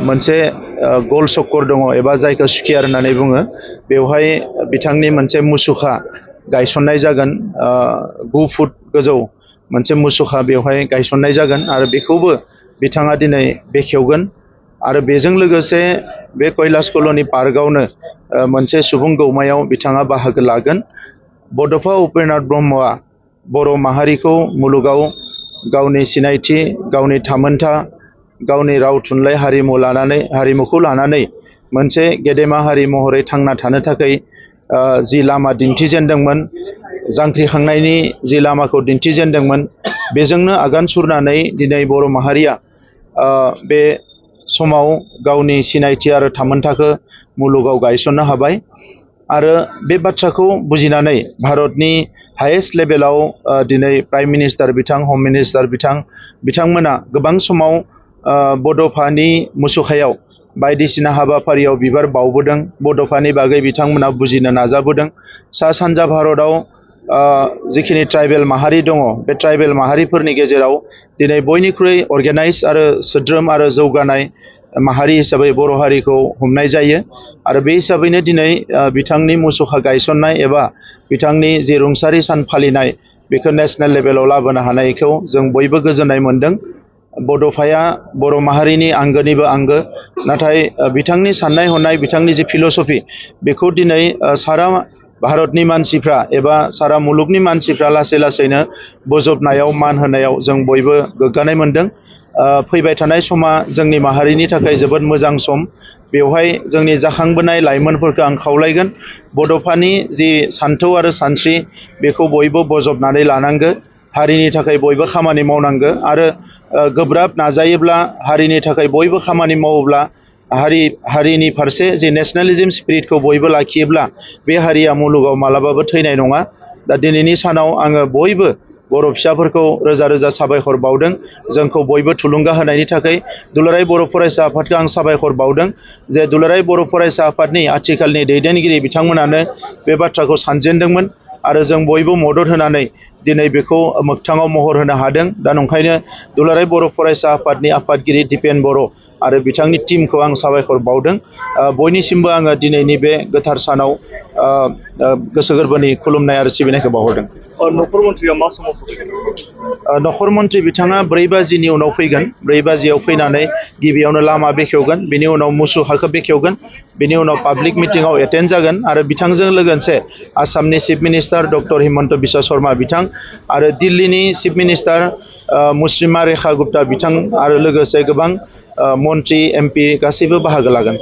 मोनसे गल चक्कर दङ एबा जायखौ स्कुवेर होननानै बुङो बेवहाय बिथांनि मोनसे मुसुखा गायसननाय जागोन 9 फुट गोजौ मोनसे मुसुखा बेवहाय गायसननाय जागोन आरो बेखौबो बिथाङा दिनै बेखेवगोन आरो बेजों लोगोसे बे कैलाश कल'नि पार्कआवनो मोनसे सुबुं गौमायाव बिथाङा बाहागो लागोन। बड'फा उपेन्द्रनाथ ब्रह्मआ बर' माहारिखौ मुलुगाव गावनि सिनायथि गावनि थामोनथा गावनि राव थुनलाइ हारिमुखौ लानानै मोनसे गेदेमा हारि महरै थांना थानो थाखाय जि लामा दिन्थिजेनदोंमोन जांख्रिखांनायनि जि लामाखौ दिन्थिजेनदोंमोन बेजोंनो आगान सुरनानै दिनै बर' माहारिया बे समाव गावनि सिनायथि आरो थामोनथाखौ मुलुगाव गायसननो हाबाय आरो बे बाथ्राखौ बुजिनानै भारतनि हायेस्ट लेभेलाव दिनै प्राइम मिनिस्टार बिथां हम मिनिस्टार बिथांमोना गोबां समाव बड'फानि मुसुखायाव बायदिसिना हाबाफारियाव बिबार बावबोदों। बड'फानि बागै बिथांमोना बुजिनो नाजाबोदों। सा सानजा भारतआव जिखिनि ट्राइबेल माहारि दङ बे ट्राइबेल माहारिफोरनि गेजेराव दिनै बयनिख्रुइ अर्गेनाइज आरो सोद्रोम आरो जौगानाय माहारि हिसाबै बर' हारिखौ हमनाय जायो आरो बे हिसाबैनो दिनै बिथांनि मुसुखा गायसननाय एबा बिथांनि जि रुंसारि सान फालिनाय बेखौ नेशनेल लेभेलाव लाबोनो हानायखौ जों बयबो गोजोननाय मोनदों। बड'फाया बर' माहारिनि आंगोनिबो आंगो नाथाय बिथांनि साननाय हनाय बिथांनि जि फिल'सफि बेखौ दिनै सारा भारतनि मानसिफ्रा एबा सारा मुलुगनि मानसिफ्रा लासै लासैनो बोजबनायाव मान होनायाव जों बयबो गोग्गानाय मोनदों। फैबाय थानाय समा जोंनि माहारिनि थाखाय जोबोद मोजां सम। बेवहाय जोंनि जाखांबोनाय लाइमोनफोरखौ आं खावलायगोन बड'फानि जि सान्थौ आरो सानस्रि बेखौ बयबो बजबनानै लानांगो। हारिनि थाखाय बयबो खामानि मावनांगो आरो गोब्राब नाजायोब्ला हारिनि थाखाय बयबो खामानि मावोब्ला हारिनि फारसे जि नेशनेलिज्म स्पिरिटखौ बयबो लाखियोब्ला बे हारिया मुलुगाव मालाबाबो थैनाय नङा। दा दिनैनि सानाव आङो बयबो बर' फिसाफोरखौ रोजा रोजा साबायखर बावदों जोंखौ बयबो थुलुंगा होनायनि थाखाय। दुलाराय बर' फरायसा आफादखौ आं साबायखर बावदों जे दुलाराय बर' फरायसा आफादनि आथिखालनि दैदेनगिरि बिथांमोनानो बे बाथ्राखौ सानजेनदोंमोन आरो जों बयबो मदद होनानै दिनै बेखौ मोगथाङाव महर होनो हादों। दा नंखायनो दुलाराय बर' फरायसा आफादनि आफादगिरि दिपेन बर' आरो बिथांनि टीमखौ आं साबायखर बावदों। बयनिसिमबो आङो दिनैनि बे गोथार सानाव गोसो गोरबोनि खुलुमनाय आरो सिबिनायखौ बावहरदों। नखर मन्थ्रिया मा समाव फैगोन? नखर मन्थ्रि बिथाङा 4 बाजिनि उनाव फैगोन। 4 बाजियाव फैनानै गिबियावनो लामा बेखेवगोन, बिनि उनाव मुसुखाखौ बेखेवगोन, बिनि उनाव पाब्लिक मिटिङाव एटेन्ड जागोन आरो बिथांजों लोगोसे आसामनि chief minister doctor Himanta Biswa Sharma बिथां आरो दिल्लीनि चिफ मिनिस्टार मुस्रिमा रेखा गुप्ता बिथां आरो लोगोसे गोबां मन्त्रि MP गासैबो बाहागो लागोन।